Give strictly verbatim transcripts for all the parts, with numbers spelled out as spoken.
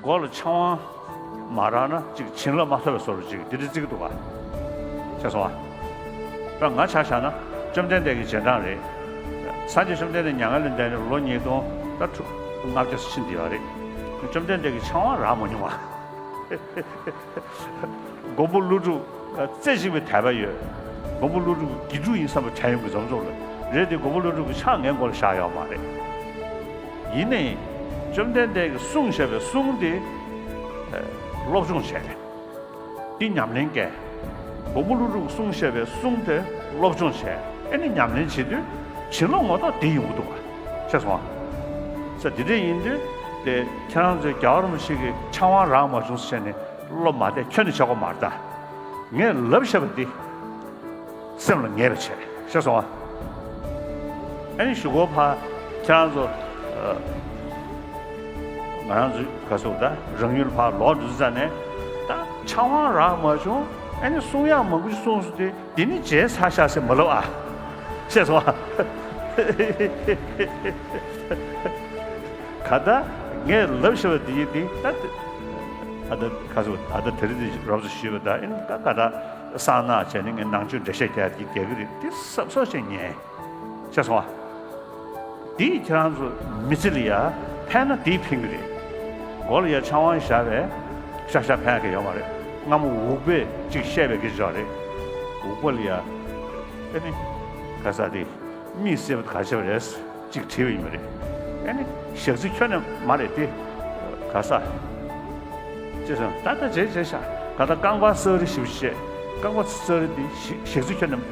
མགོ་ལ་ཆང་བ་མ་རག་ན་ཅིག་བྱིན་རླབས་མ་ཐོབ་པའི་བཟོ་འདྲ་ཅིག་འདི་འདྲ་བརྩི་གི་འདུག་ག་ཤེས་སོང་ཨ། ད་ང་ཆ་བཞག་ན་བཅོམ་ལྡན་འདས་ཀྱི་རྗེས་འབྲང་རེད། སངས་རྒྱས་བཅོམ་ལྡན་འདས་མྱ་ངན་ལས་འདས་ནས་ལོ་ཉིས་སྟོང་ད་དྲུག་ལྔ་བརྒྱ་ཙམ་ཕྱིན་བསྡད་པ་རེད། བཅོམ་ལྡན་འདས་ཀྱིས་ཆང་བ་རག་མ་མྱོང་བ། མགོན་པོ་ཀླུ་སྒྲུབ་རྩེ་གཅིག་པའི་དད་པ་ཡོད། མགོན་པོ་ཀླུ་སྒྲུབ་ཀྱི་དགེ་ཕྲུག་ཡིན་བསམ་པ་དྲན་ཡོང་གི་འཛོམས་འཛོམས་ལ་རེད་དེ། མགོན་པོ་ཀླུ་སྒྲུབ་ཀྱི་ཕྱག་ངའི་མགོ་ལ་བཞག་ཡོད་མ་རེད། ཡིན་ནའི་བཅོམ་ལྡན་འདས་ཀྱིས་གསུངས་བཞག་པའི་གསུང་དེ་སློབ་སྦྱོང་བྱས། འདི་ཉམས་ལེན་བཀལ། མགོན་པོ་ཀླུ་སྒྲུབ་ཀྱིས་གསུངས་བཞག་པའི་གསུང་དེ་སློབ་སྦྱོང་བྱས། ཨེ་ནི་ཉམས་ལེན་བྱེད་དུས་བྱིན་རླབས་ངོ་ཐོག་དེ་ཡོང་གི་འདུག་ག་ཤེས་སོང་ཨ། ས་དེ་འདྲ་ཡིན་དུས་དེ་ཁྱེད་རང་ཚོས་རྒྱལ་བ་རིན་པོ་ཆེ་གི་ཕྱག་དབང་རག་མ་བྱུང་ཟེར་ནས་བློ་མ་བདེ་ཁྱོན་ནས་བྱེད་དགོས་མ་རེད་ད། ངས་ལབ་བཞག་པ་འདི་སེམས་ལ་ངེས་པ་བྱས། ཤེས་སོང་ཨ། ཨ་ནི་གཞུག་གུ་ཕར་ཁྱེད་རང་ཚོ་ཨ། ང་རང་ཚོ་ག་ཚོད་ད་རང་ཡུལ་ཕར་ལོག་འགྲོ་ཙ་ནས་ད་ཕྱག་དབང་རག་མ་བྱུང་། ཨ་ནི་གསུང་ཡག་མང་པོ་ཞིག་གསུངས་སོང་དུས་འདི་ནི་བརྗེད་ཚར་ཤག་ཟེར་མ་ལབ་ཨ། ཤེས་སོང་ཨ། ག་ད་ངས་ལབ་བཞག་པ་འདི་ཡིན་འདི་ད། ཨ་ད་ག་ཚོད་ཨ་ད་དེ་རིང་འདི་རོབ་ཙམ་ཞུས་པ་ད་ཨིན་ད་ག་ད་གསང་ནག་བྱས་ནས་ངས་ནང་ཆོས་འགྲེལ་བཤད་རྒྱག་དེ་རྒྱག་གི་རེད། འདི་སབ་སོ་བྱས་ཉན། ཤེས་སོང་ཨ། འདིས་ཁྱེད་རང་ཚོ་མི་ཚེ་ལ་ཡ་ཕན་ན་འདིས་ཕན་གི་རེད། མགོ་ལ་ཡ་ཆང་བ་བཞག་པས་ཤག་ཤག་ཕན་གི་ཡོད་མ་རེད། སྔ་མོ་འུག་པས་ཅིག་བཤད་པའི་སྐད་ཆ་རེད། འུག་པ་ལ་ཡ་ཨེ་ནི་ག་ས་དེ་མིག་སེར་པོ་ག་ཆེ་བ་རེད་ཅིག་བྲིས་པ་ཡིན་པ་རེད། ཨེ་ནི་ཞག་རྩི་ཁྱོན་ནས་མ་རེད་དེ་ག་ས། ཅེས་སོང་ད་ལྟ་བྱས་བྱས་ཤག་ག་ད་རྐང་པ་སག་རི་ཞིབ་བཤད། རྐང་པ་སག་རི་དེ་ཞག་རྩི་ཁྱོན་ནས་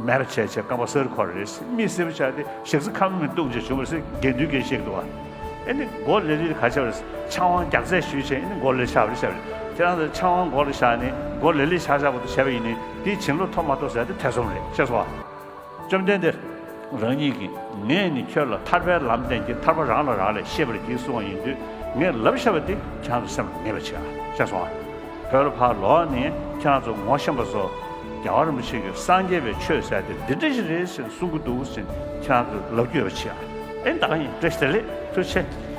མེད་པ་བྱས་བྱས་རྐང་པ་སག་རི་འཁོར་རེད། མིག་སེར་པོ་ཆགས་ཏེ་ཞག་རྩི་ཁ་མིག་བཏུང་བྱས་བྱུང་བ་རེད་ཟེར་དགེ་འདུན་གྱིས་བཤད་འདུག་བ། ཨེ་ནི་མགོ་ལེ་ལེ་ག་ཆེ་བ་རེད། ཆང་བ་རྒྱག་རྩལ་ཞུས་བྱས་ཨེ་ནི་མགོ་ལེ་ལེ་ཆགས་པ་རེད་ཟེར་བ་རེད། ཁྱེད་རང་ཚོ་ཆང་བ་མགོ་ལ་བཞག་ནས་མགོ་ལེ་ལེ་ཆགས་ཆགས་པོ་དེ་བྱས་པ་ཡིན་ནའི་དེའི་བྱིན་རླབས་ཐོབ་མ་ཐོབ་ཟེར་དེ་ཐེ་ཚོམ་རེད། ཤེས་སོང་བ། བཅོམ་ལྡན་འདས་རང་ཉིད་ཀྱིས་ངས་ནི་ཁྱོད་ལ་ཐར་པའི་ལམ་བསྟན་གྱི་ཐར་པ་རང་ལ་རག་ལས་ཤེས་པར་གྱིས་གསུངས་པ་ཡིན་དུས་ངས་ལབ་བཞག་པ་དེ་ཁྱེད་རང་ཚོ་སེམས་ལ་ངེས་པ་བྱེད་ཨ། ཤེས་སོང་ཨ། བོད་ལ་ཕར་ལོག་ནས་ཁྱེད་རང་ཚོ་ངོ་ཤེས་པ་ཚོ་རྒྱལ་བ་རིན་པོ་ཆེ་གིས་སངས་རྒྱས་པའི་ཆོས་ཟེར་དེ་འདི་འདྲ་ཞིག་རེད་ཟེར་གསུང་གི་འདུག་ཟེར་ཁྱེད་རང་ཚོ་ལབ་རྒྱུ་ཡོད་པ་བྱེད་ཨ། ཨེ་ད་ག་ཡིན། བཀྲ་ཤིས་བདེ་ལེགས། ཐུགས་རྗེ་ཆེ།